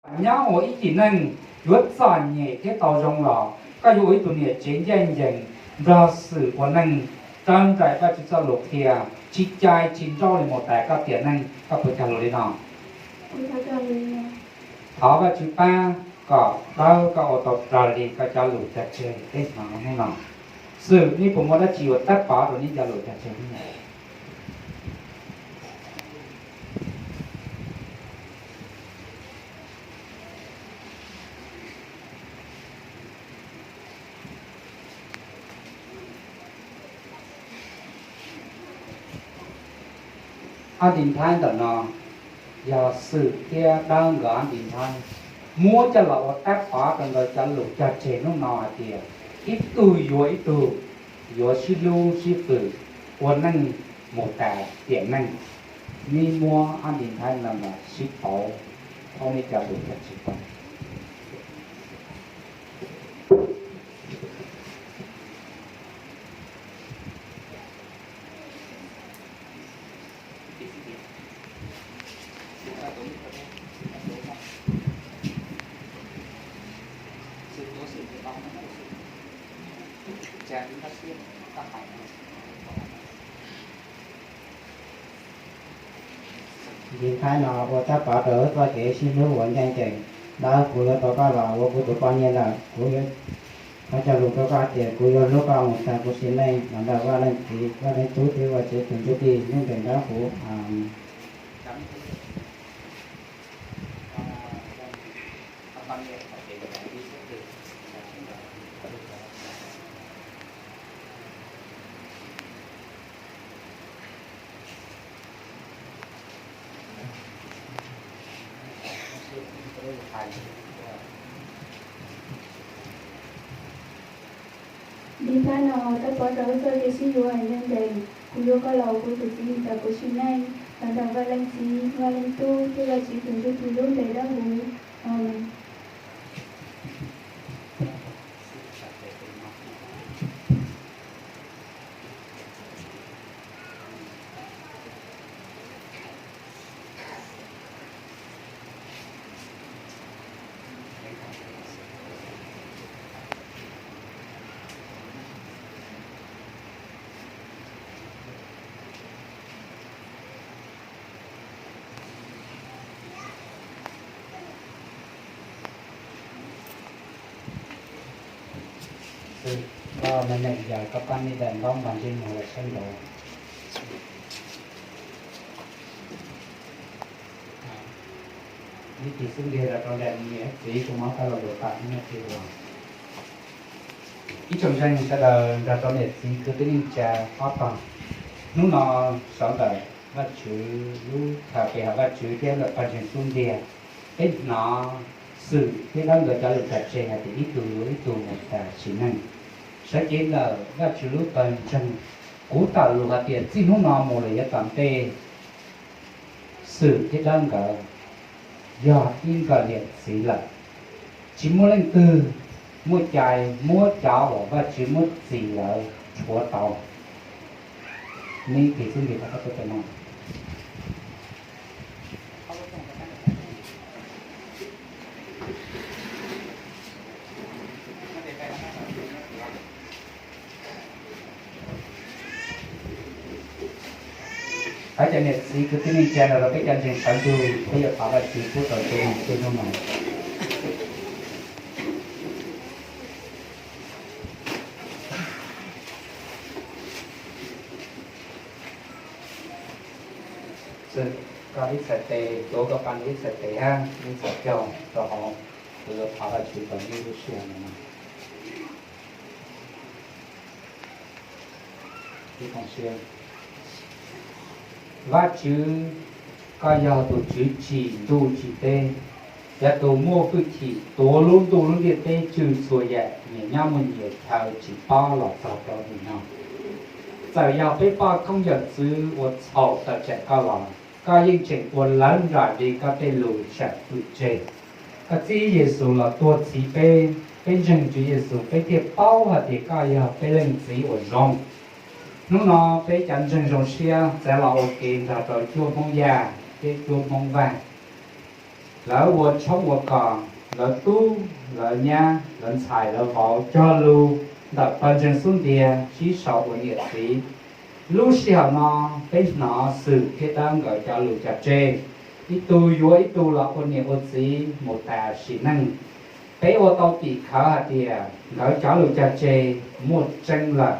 Nyob ua ib yim neeg yuav txom nyem thiab tau zoo los koj yuav ua ib tug niam tsev ncaj ncees, nrog Xwm ua neej raws nraim Vajtswv txoj lus qhia, tsis cais tsis nrauj li mus tas koj tiam neej, koj puas cog lus li no? Thov Vajtswv pab kom Dawb koj ua tau raws li koj cov lus cog tseg peb hnov hnub no. Xwm, neb puas muaj dab tsi yuav tab pov rau neb cov lus cog tseg hnub no? Ob nti nthaib ntawm no yog Xwm thiab Dawb nkawd ob nti nthaib muab coj los ua tab pov rau nkawd cov lus cog tseg hnub no hais tias ib tug yuav ib tug, yuav sib hlub sib hwm, ua neej mus tas tiam neej. Neb muab ob nti nthaib no los sib pauv, pauv neb cov lus cog tseg pauv. Nti nthaib no ua tab pov rau wb txoj kev sib hlub uas ncaj ncees. Dawb, kuv yuav tau koj los ua kuv tus poj niam lawm, kuv yuav thov cog lus rau koj tias kuv yuav hlub koj mus tas kuv sim neej los ntawm Vaj Leej Txiv, Vaj Leej Tub thiab Vajtswv tus Ntsuj Plig lub npe Dawb kuv. Nti nthaib no tab pov rau wb txoj kev sib yuav ncaj ncees. Kuv yuav koj los ua kuv tus txiv mus tas kuv sim neej los ntawm Vaj Leej Txiv, Vaj Leej Tub thiab Vajtswv tus Ntsuj Plig lub npe Dawb huv. Amees. Koj me neeg yog koj pab neb daim ntaub npog ntsej muag los saib nraud. Ib tig xub ntiag rau rau nram niam txiv, kuv muab koj lo lus pam neb tig los. Ib tsoom ntseeg sawv daws nrog rau niam txiv kwv tij neej tsa ob tog. Hnub no sawv ntawm Vajtswv lub thaum peb hawm Vajtswv thiab ntawm pawg ntseeg xub ntiag, peb hnov Xwm thiab Dawb nkawd cov lus cog tseg hais tias ib tug yuav ib tug mus tas sim neej. Sawv cev ntawm Vajtswv lub pawg ntseeg, kuv tawm lus hais tias txij hnub no mus lawm yav tom ntej, Xwm thiab Dawb nkawd yog ib nkawm niam txiv lawm. Tsis muaj leej twg muaj cai muab cov uas Vajtswv muab txis lawm rhuav tau. Neb tig xub ntiag rau qab tuaj rau no. Hais cov niam txiv kwv tij neej tsa los rau peb cov ntseeg sawv ntsug, peb yuav thov Vajtswv pub rau txhua tus txhua hnub no. Koj ib txhais tes, tuav koj pab ib txhais tes hab ib txhais caug rau hauv, kuv yuav thov Vajtswv rau neb lub sij hawm no. Vajtswv, koj yog tus Tswv tsim ntuj tsim teb, yog tus muaj hwj chim tuav lub ntuj lub ntiaj teb tswj txhua yam, nyias nyob muaj nyias chaw tsis paub los txog rau nim no. Txawm yog peb poj koob yawm txwv ua txhaum tawm tsam koj los, koj yeej tseem ua lawv nraim li koj tej lus sam hwm tseg. Koj txib Yexus los tuag txhiv peb, peb ntseeg Tswv Yexus peb thiaj paub hais tias koj yog peb leej txiv uas zoo. Hnub no peb cov ntseeg zoo siab txav los ua ke nrog rau cuab Hmoob Yaj thiab cuab Hmoob Vaj, Lawv ua tshoob ua kos, lawv tub lawv nyab, lawv ntxhais lawv vauv cog lus ntawm pawg ntseeg xub ntiag sib sau ua niam txiv. Lub sij hawm no peb hnov Xwm thiab Dawb nkawd cov lus cog tseg, ib tug yuav ib tug los ua niam ua txiv mus tas sim neej. Peb ua tau tim khawv hais tias nkawd cov lus cog tseg muaj tseeb lawm.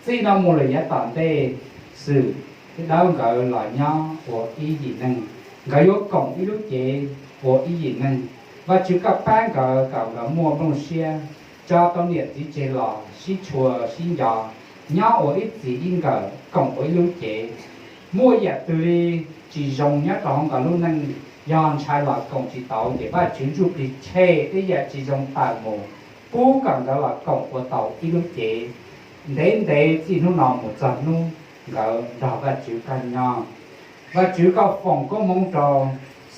Txij no mus lawm yav tom ntej, Xwm thiab Dawb nkawd los nyob ua ib yim neeg, nkawd yuav koom ib lub cev ua ib yim neeg. Vajtswv koj pab nkawd kom nkawd muaj nplooj siab tso tau niam txiv tseg los sib tshua sib nco, nyob ua ib txwm ib nkawm koom ua ib lub cev. Muaj yam twg li tsis zoo nyob rau hauv nkawd lub neej, yog ntshai los koom tsis tau ces Vajtswv Ntsuj Plig tshem tej yam tsis zoo tawm mus, pub kom nkawd los koom ua tau ib lub cev ntev ntev txij hnub no mus txog hnub nkawd nrog Vajtswv koj nyob. Vajtswv koj foom koob hmoov rau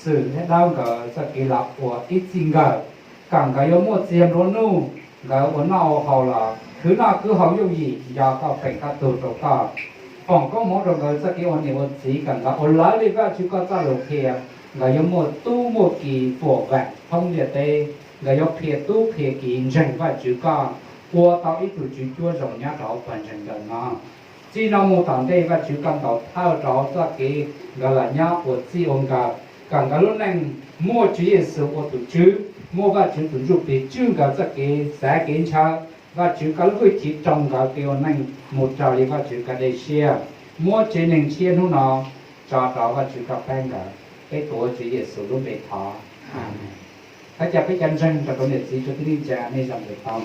Xwm thiab Dawb nkawd txoj kev los ua ib txij nkawm, kom nkawd yuav muaj txiag nplua nuj, nkawd ua noj ua haus los khwv noj khwv haus yooj yim, nco koj feem koj tug rau koj. Foom koob hmoov rau nkawd txoj kev ua niam ua txiv, kom nkawd ua lawv li Vajtswv koj txoj lus qhia, nkawd yuav muaj tub muaj ki fuam vam thoob ntiaj teb, nkawd yuav qhia tub qhia ki ntseeg Vajtswv koj, ua tau ib tug tswv cuab zoo nyob rau hauv pawg ntseeg nkawd no. Txij no mus tom ntej Vajtswv koj ntaus thawj rau hauv txoj kev nkawd los nyob ua txij ua nkawm, kom nkawd lub neej muaj Tswv Yexus ua tus tswv, muaj Vajtswv tus Ntsuj Plig tswj nkawd txoj kev xav kev ntshaw. Vajtswv koj lub hwj chim rau nkawd kev ua neej mus raws li Vajtswv koj dej siab. Muab tsev neeg tshiab hnub no tso rau Vajtswv koj pab nkawd. Peb tuav Tswv Yexus lub npe thov, Amees. Thov caw peb cov ntseeg rau niam txiv rau tib neeg tsa nej zoo nkaus tau.